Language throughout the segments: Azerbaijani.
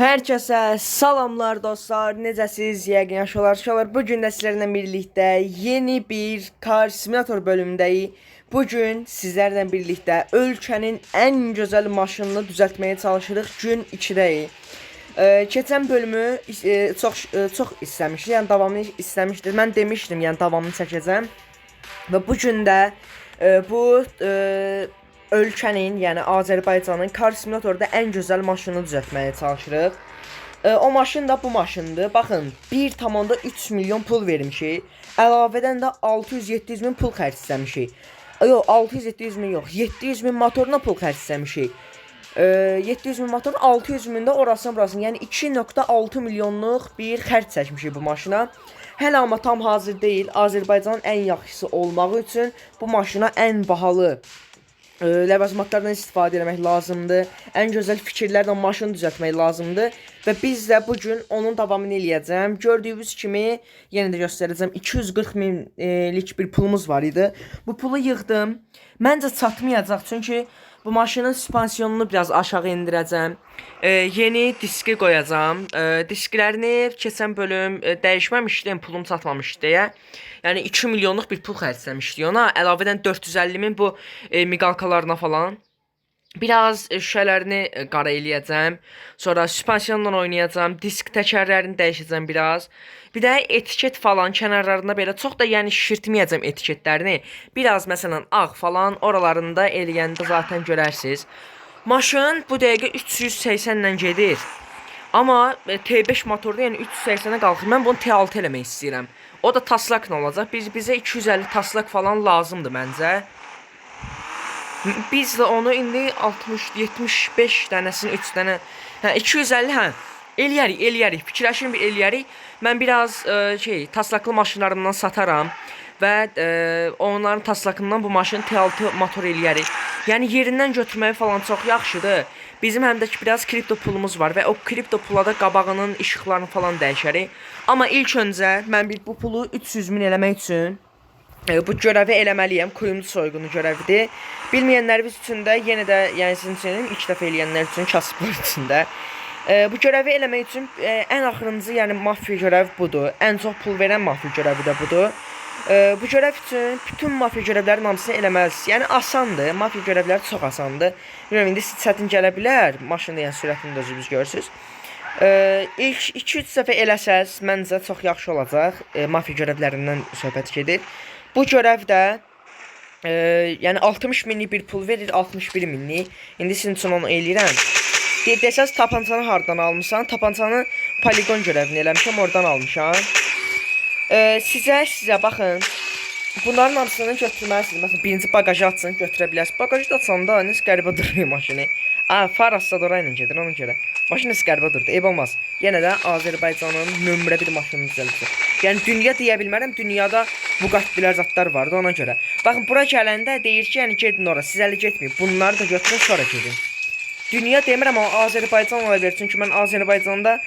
Herkese salamlar dostlar. Necəsiz? Yəqin yaxşı olarsınız. Bugün də sizlərlə birlikdə yeni bir Car Simulator bölümündəyik. Bugün sizlərlə birlikdə ölkənin ən gözəl maşınını düzəltməyə çalışırıq. Gün 2-dəyik. Keçən bölümü çox istəmişdik. Yəni davamını istəmişdik. Mən demişdim, yəni davamını çəkəcəm. Və bu gün də bu ölkənin, yəni Azərbaycanın Car Simulatorda ən gözəl maşını düzəltməyə çalışırıq. O maşın da bu maşındır. Baxın, 1,3 milyon pul vermişik. Əlavədən də 600-700 min pul xərcləmişik. Yox, 600-700 min yox, 700 min motoruna pul xərcləmişik. 700 min motorun 600 min də orasını burasını, yəni 2,6 milyonluq bir xərc çəkmişik bu maşına. Hələ amma tam hazır deyil. Azərbaycanın ən yaxşısı olmağı üçün bu maşına ən bahalı ləvazimatlardan istifadə etmək lazımdır. Ən gözəl fikirlərlə maşını düzəltmək lazımdır və biz də bu gün onun davamını eləyəcəm. Gördüyünüz kimi yenə də göstərəcəm. 240 minlik bir pulumuz var idi. Bu pulu yığdım. Məncə çatmayacaq çünki bu maşının süspansiyonunu biraz aşağı endirəcəm. Yeni diski qoyacağam. Disklərini keçən bölüm dəyişməmişdim, pulum çatmamışdı deyə. Yəni 2 milyonluq bir pul xərcləmişdik ona. Əlavədən 450 min bu miqalkalarına falan. Biraz şüşələrini qara eləyəcəm. Sonra süspansiyonla oynayacağam. Disk təkərlərini dəyişəcəm biraz. Bir də etiket falan kənarlarında belə çox da yəni şişirtməyəcəm etiketlərini. Biraz məsələn ağ falan oralarında eləyəndə zaten görərsiniz. Maşın bu dəqiqə 380 ilə gedir. Amma T5 motorda yəni 380-ə qalxır. Mən bunu T6 eləmək istəyirəm. O da taslaqla olacaq. Bizə 250 taslaq falan lazımdır məncə. Biz də onu indi 60 75 dənəsini 3 dənə, hə 250, hə eləyərik, eləyərik. Fikirləşin bir eləyərik. Mən biraz şey taslaqlı maşınlarımdan sataram və onların taslaqından bu maşını T6 motor eləyərik. Yəni yerindən götürməyi falan çox yaxşıdır. Bizim həm də ki biraz kripto pulumuz var və o kripto pula da qabağının işıqlarını falan dəyişərik. Amma ilk öncə mən bir bu pulu 300 min eləmək üçün bu görəvi eləməliyəm. Kuyumcu soyğunu görəvidir. Bilməyənləriniz üçün də yenə də yəni sizin üçün eləyim, ilk dəfə eləyənlər üçün, kasıblar üçün də. Bu görəvi eləmək üçün ən axırıncı, yəni mafiya görəvi budur. Ən çox pul verən mafiya görəvi də budur. Bu görəv üçün bütün mafiya görəvlərinin hamısını eləməlisiniz. Yəni asandır. Mafiya görəvləri çox asandır. Bilmirəm indi sizə çətin gələ bilər. Maşının yəni sürətini də özünüz görürsüz. İlk 2-3 dəfə eləsəz məncə çox yaxşı olacaq. Mafiya görəvlərindən söhbət gedir. Bu görəv də yəni 60 minlik bir pul verir, 61 minlik. İndi sizin üçün onu eləyirəm. Desəz tapançanı hardan almısan? Tapançanı poligon görəvini eləmişəm, oradan almışam. Sizə baxın. Bunların hamısını götürməlisiniz. Məsələn, birinci baqajı açın, götürə bilərsiniz. Baqajı da açanda nəsə qəribə durur maşını. A, farası da orayla gedir ona görə. Maşın nəsə qəribə durdu. Eyb olmaz. Yenə də Azərbaycanın nömrə bir maşını düzəldir. Yəni dünya deyə bilmərəm. Dünyada Bugattilər zətlər vardı ona görə. Baxın, bura gələndə deyir ki, yəni gedin ora. Siz hələ getməyin. Bunları da götürün, sonra gedin. Dünya demirəm amma Azərbaycan ola bilər. Çünki mən Azərbaycanda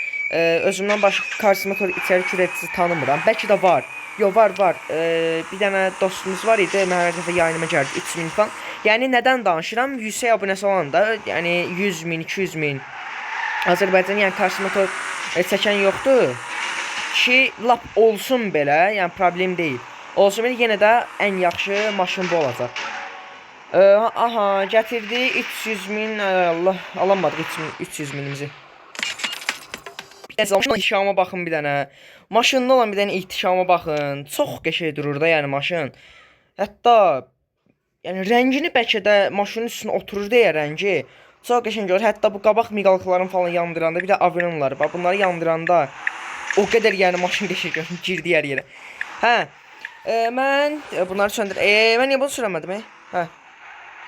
özümdən başqa Car Simulator içərik ürəticisi tanımıram. Bəlkə də var. Yo var var. Bir dənə dostumuz var idi. Mən hər dəfə yayınıma gəldi 3000 falan. Yəni nədən danışıram? 100 abunəsi olanda, yəni 100 min, 200 min Azərbaycan yəni Car Simulator çəkən yoxdur. Ki lap olsun belə, yəni problem deyil. Olsun belə yenə də ən yaxşı maşın bu olacaq. Aha, gətirdi 300 min, Allah, alamadıq 300 min, 300 minimizi. Bir dənə maşının ihtişama baxın bir dənə. Maşında olan bir dənə ihtişama baxın. Çox qəşəng durur da yəni maşın. Hətta yəni rəngini bəlkə də maşının üstünə oturur deyə rəngi. Çox qəşəng görür. Hətta bu qabaq miqalkalarını falan yandıranda, bir də avronlar, bax bunları yandıranda o qədər yəni maşın qəşəng görünür, girdi hər yerə. Hə. Mən bunları söndür. Mən niyə bunu sürəmədim? Hə.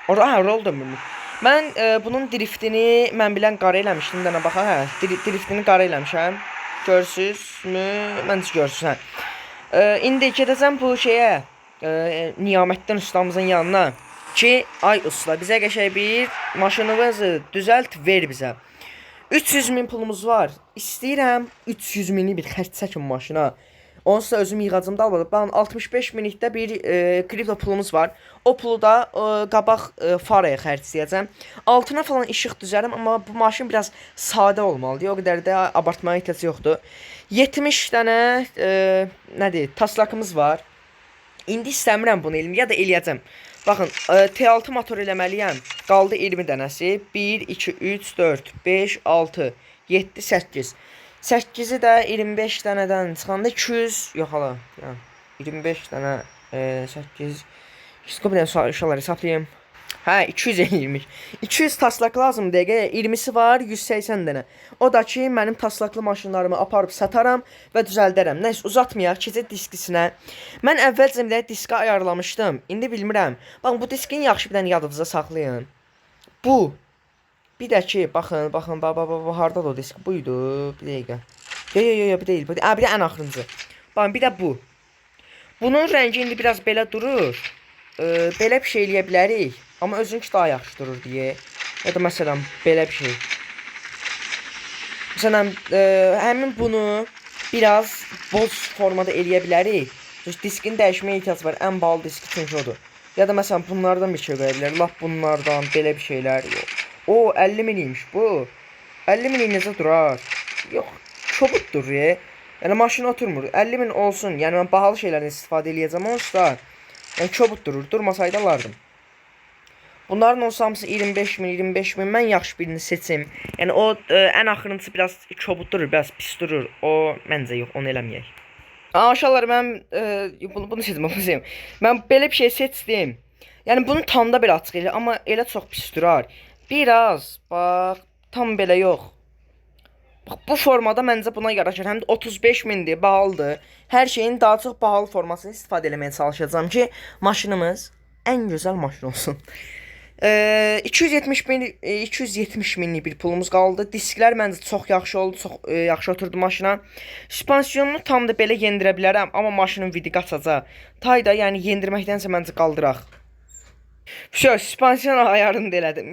Ora hə, rol dönmür. Mən bunun driftini mən bilən qara eləmişdim. Dənə baxa, hə. Driftini qara eləmişəm. Görürsüzmü? Məncə görürsüz, hə. İndi gedəcəm bu şeyə, Niyamətdən ustamızın yanına ki, ay usta, bizə qəşəng bir maşınımızı düzəlt, ver bizə. 300 min pulumuz var. İstəyirəm 300 mini bir xərc çəkin maşına. Onsuz da özüm yığacım da almadım. Baxın 65 minlikdə bir kripto pulumuz var. O pulu da qabaq faraya xərcləyəcəm. Altına falan işıq düzərəm, amma bu maşın biraz sadə olmalıdır. O qədər də abartmaya ehtiyac yoxdur. 70 dənə nədir? Taslakımız var. İndi istəmirəm bunu eləyim, ya da eləyəcəm. Baxın, T6 motor eləməliyəm. Qaldı 20 dənəsi. 1 2 3 4 5 6 7 8. 8-i də 25 dənədən çıxanda 200 yox hala. Yəni 25 dənə 8 bir dənə uşaqlar hesablayım. Hə, 200 eləyirmiş. 200 taslak lazım dəqiqə. 20-si var, 180 dənə. O da ki, mənim taslaklı maşınlarımı aparıb sataram və düzəldərəm. Nəysə, uzatmayaq, keçək diskisinə. Mən əvvəlcə bir də diski ayarlamışdım. İndi bilmirəm. Baxın, bu diskin yaxşı bir dənə yadınıza saxlayın. Bu. Bir də ki, baxın, baxın, bax, bax, bax, hardadır o disk? Buydu. Bir dəqiqə. Yo, yo, yo, yo, bu deyil. Bu deyil. Bir də ən axırıncı. Baxın, bir də bu. Bunun rəngi indi biraz belə durur. Belə bir şey eləyə bilərik. Amma özünki daha yaxşı durur deyə. Ya da məsələn belə bir şey. Məsələn, həmin bunu biraz boz formada eləyə bilərik. Çünki diskin dəyişməyə ehtiyac var. Ən bahalı diski çünki odur. Ya da məsələn bunlardan bir şey qoya bilər. Lap bunlardan belə bir şeylər. O 50 min imiş bu. 50 min necə durar? Yox, kobud durur. Yəni maşın oturmur. 50 min olsun. Yəni mən bahalı şeylərdən istifadə eləyəcəm onsuz da. Yəni kobud durur. Durmasaydı alardım. Bunların olsa hamısı 25 min, 25 min. Mən yaxşı birini seçim. Yəni o ən axırıncısı biraz kobud durur, biraz pis durur. O məncə yox, onu eləməyək. Aa, uşaqlar mən bunu seçim, bunu seçim. Mən belə bir şey seçdim. Yəni bunu tam da belə açıq elə, amma elə çox pis durar. Biraz bax, tam belə yox. Bax, bu formada məncə buna yaraşır. Həm də 35 mindir, bahalıdır. Hər şeyin daha çox bahalı formasını istifadə eləməyə çalışacağam ki, maşınımız ən gözəl maşın olsun. 270 min 270 minlik bir pulumuz qaldı. Disklər məncə çox yaxşı oldu, çox yaxşı oturdu maşına. Süspansiyonunu tam da belə yendirə bilərəm, amma maşının vidi qaçacaq. Tay da yəni yendirməkdənsə məncə qaldıraq. Vəsə, süspansiyon ayarını da elədim.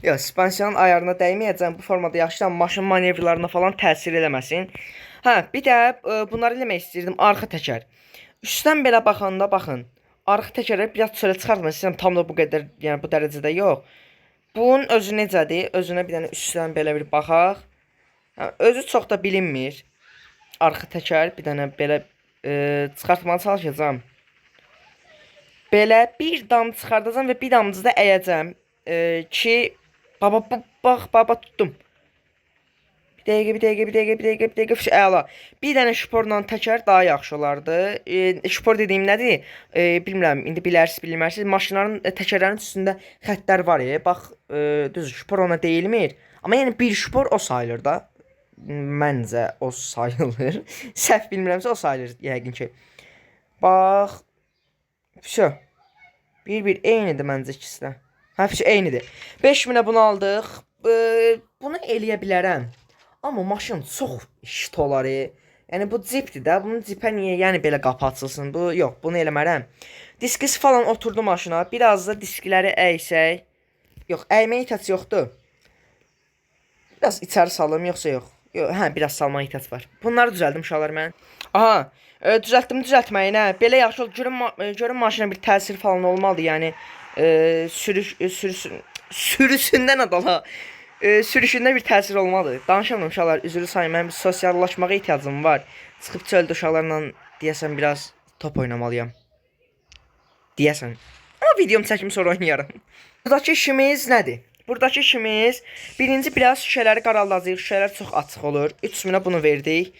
Yox, süspansiyon ayarına dəyməyəcəm. Bu formada yaxşıdır, amma maşın manevrlarına falan təsir eləməsin. Hə, bir də bunları eləmək istəyirdim. Arxa təkər. Üstdən belə baxanda baxın. Arxa təkərləri biraz çölə çıxartmaq istəyirəm. Tam da bu qədər, yəni bu dərəcədə yox. Bunun özü necədir? Özünə bir dənə üstdən belə bir baxaq. Hə, özü çox da bilinmir. Arxa təkər bir dənə belə çıxartmağa çalışacağam. Belə bir dam çıxardacağam və bir damcı da əyəcəm. Ki baba bax baba tutdum. Bir dəqiqə, bir dəqiqə, bir dəqiqə, bir dəqiqə, bir dəqiqə. Vəsə, əla. Bir dənə şporla təkər daha yaxşı olardı. Şpor dediyim nədir? Bilmirəm, indi bilərsiniz, bilmərsiniz. Maşınların təkərlərinin üstündə xəttlər var ya. Bax, düz şpor ona deyilmir. Amma yəni bir şpor o sayılır da. Məncə o sayılır. Səhv bilmirəmsə o sayılır yəqin ki. Bax. Vəsə. Bir-bir eynidir məncə ikisi də. Hə, vəsə eynidir. 5000-ə bunu aldıq. Bunu eləyə bilərəm. Amma maşın çox şit olar. Yəni bu cipdir də. Bunun cipə niyə yəni belə qapı açılsın? Bu yox, bunu eləmərəm. Diskisi falan oturdu maşına. Biraz da diskləri əysək. Yox, əyməyə ehtiyac yoxdur. Biraz içəri salım yoxsa yox? Yox, hə, biraz salmağa ehtiyac var. Bunları düzəldim uşaqlar mən. Aha, düzəltdim düzəltməyinə. Belə yaxşı oldu. Görüm görüm maşına bir təsir falan olmalıdır. Yəni sürüş sürüsün sürüsündən adala. Sürüşündə bir təsir olmalı. Danışamıram uşaqlar, üzrlü sayın. Mənim sosiallaşmağa ehtiyacım var. Çıxıb çöldə uşaqlarla deyəsən biraz top oynamalıyam. Deyəsən. Amma videomu çəkim sonra oynayaram. Buradakı işimiz nədir? Buradakı işimiz birinci biraz şüşələri qaraldacağıq. Şüşələr çox açıq olur. 3000-ə bunu verdik.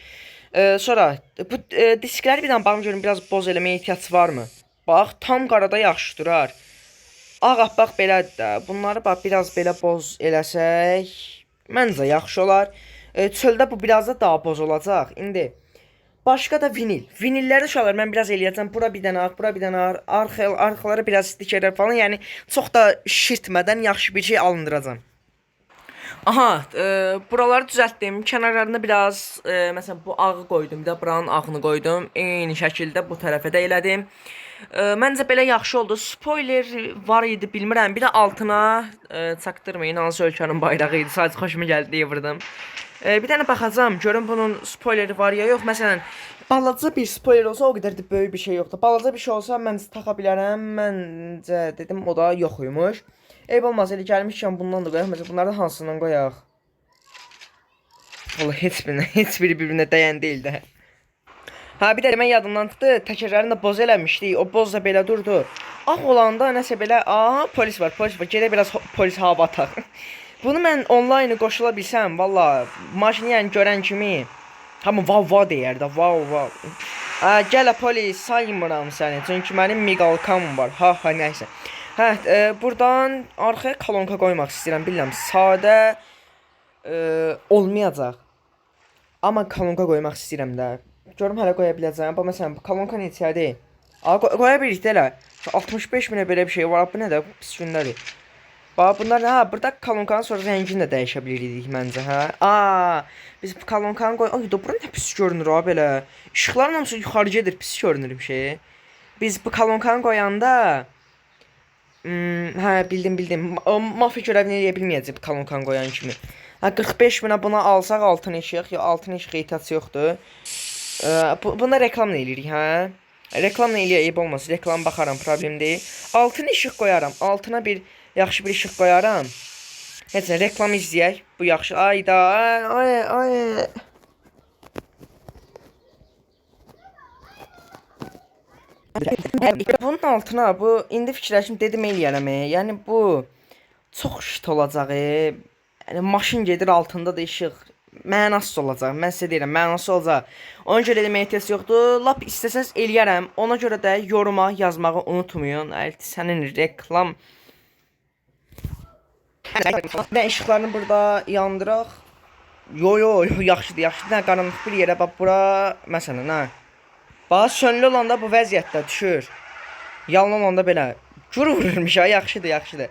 Sonra bu diskləri bir dənə baxım görüm biraz boz eləməyə ehtiyac varmı? Bax, tam qarada yaxşı durar. Ağappaq belədir də. Bunları bax biraz belə boz eləsək, məncə yaxşı olar. Çöldə bu biraz da daha boz olacaq. İndi başqa da vinil. Vinilləri uşaqlar mən biraz eləyəcəm. Bura bir dənə ağ, bura bir dənə ağ, arxalara biraz stikerlər falan. Yəni çox da şişirtmədən yaxşı bir şey alındıracağam. Aha, buraları düzəltdim. Kənarlarına biraz məsələn bu ağı qoydum, bir də buranın ağını qoydum. Eyni şəkildə bu tərəfə də elədim. Məncə belə yaxşı oldu. Spoiler var idi, bilmirəm. Bir də altına çaktırmayın, hansı ölkənin bayrağı idi. Sadəcə xoşuma gəldi deyə vurdum. Bir dənə baxacağam, görüm bunun spoileri var ya yox. Məsələn, Balaca bir spoiler olsa o qədər də böyük bir şey yoxdur. Balaca bir şey olsa mən taxa bilərəm. Məncə dedim o da yox imiş. Eyb olmaz, elə gəlmişkən bundan da qoyaq. Məsələn, bunlardan hansından qoyaq? Vallahi heç birinə, heç biri bir-birinə dəyən deyil də. Ha bir də mən yadımdan çıxdı, təkərlərini də boz eləmişdik. O boz da belə durdu. Ağ olanda nəsə belə, aha polis var, polis var. Gedək biraz polis hava ataq. Bunu mən onlayn qoşula bilsəm, valla maşını yəni görən kimi hamı vav vav deyər də, vav vav. Hə, gəl polis, saymıram səni. Çünki mənim miqalkam var. Ha ha nəysə. Hə, buradan arxaya kolonka qoymaq istəyirəm, bilirəm. Sadə olmayacaq. Amma kolonka qoymaq istəyirəm də. Görüm hələ qoya biləcəm. Bax məsələn, bu kolonka neçədir? A qoya bilirik də elə. 65 minə belə bir şey var. Bu nə də pis günlərdir. Bax bunlar hə, burada kolonkanın sonra rəngini də dəyişə bilirik məncə, hə. A, biz bu kolonkanı qoy. Ay, da bura nə pis görünür ha belə. İşıqların hamısı yuxarı gedir, pis görünür bir şey. Biz bu kolonkanı qoyanda hə, bildim, bildim. O mafiya görevini eləyə bilməyəcək bu kolonkanı qoyan kimi. Hə, 45 minə buna alsaq altın işıq, ya altın işıq ehtiyac yoxdur. Buna reklam nə eləyirik, hə? Reklam nə eləyək, eyib olmaz. Reklam baxaram, problem deyil. Altın işıq qoyaram. Altına bir yaxşı bir işıq qoyaram. Heç nə, reklam izləyək. Bu yaxşı. Ayda, ay, ay, ay. Bunun altına bu indi fikirləşim dedim eləyərəm. Yəni bu çox şit olacaq. Yəni maşın gedir altında da işıq. Mənasız olacaq. Mən sizə deyirəm, mənasız olacaq. Ona görə deməyə ehtiyac yoxdur. Lap istəsəz eləyərəm. Ona görə də yoruma yazmağı unutmayın. Əlti sənin reklam Və işıqlarını burada yandıraq. Yo yo, yo yaxşıdır, yaxşıdır. Nə qaranlıq bir yerə bax bura məsələn, hə. Bax sönlü olanda bu vəziyyətdə düşür. Yalın olanda belə gür vururmuş ha, yaxşıdır, yaxşıdır.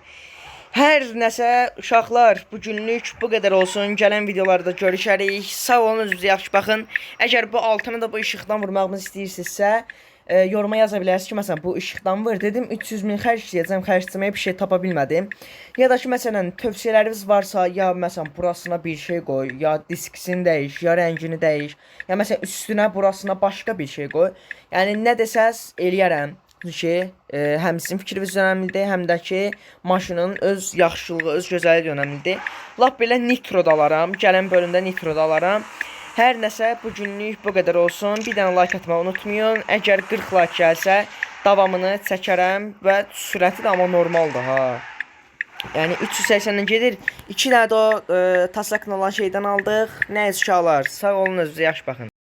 Hər nəsə uşaqlar, bu günlük bu qədər olsun. Gələn videolarda görüşərik. Sağ olun, özünüzə yaxşı baxın. Əgər bu altını da bu işıqdan vurmağımızı istəyirsinizsə, yoruma yaza bilərsiniz ki, məsələn, bu işıqdan vur dedim, 300 min xərcləyəcəm, xərcləməyə bir şey tapa bilmədim. Ya da ki, məsələn, tövsiyələriniz varsa, ya məsələn, burasına bir şey qoy, ya diskisini dəyiş, ya rəngini dəyiş, ya məsələn, üstünə burasına başqa bir şey qoy. Yəni nə desəz eləyərəm. Ki, həm sizin fikriniz önəmlidir, həm də ki, maşının öz yaxşılığı, öz gözəlliyi önəmlidir. Lap belə nitro da alaram. Gələn bölümdə nitro da alaram. Hər nəsə bu günlük bu qədər olsun. Bir dənə like atmağı unutmayın. Əgər 40 like gəlsə, davamını çəkərəm və sürəti də amma normaldır ha. Yəni 380-dən gedir. 2 dənə də o tasakla olan şeydən aldıq. Nə uşaqlar, sağ olun, özünüzə yaxşı baxın.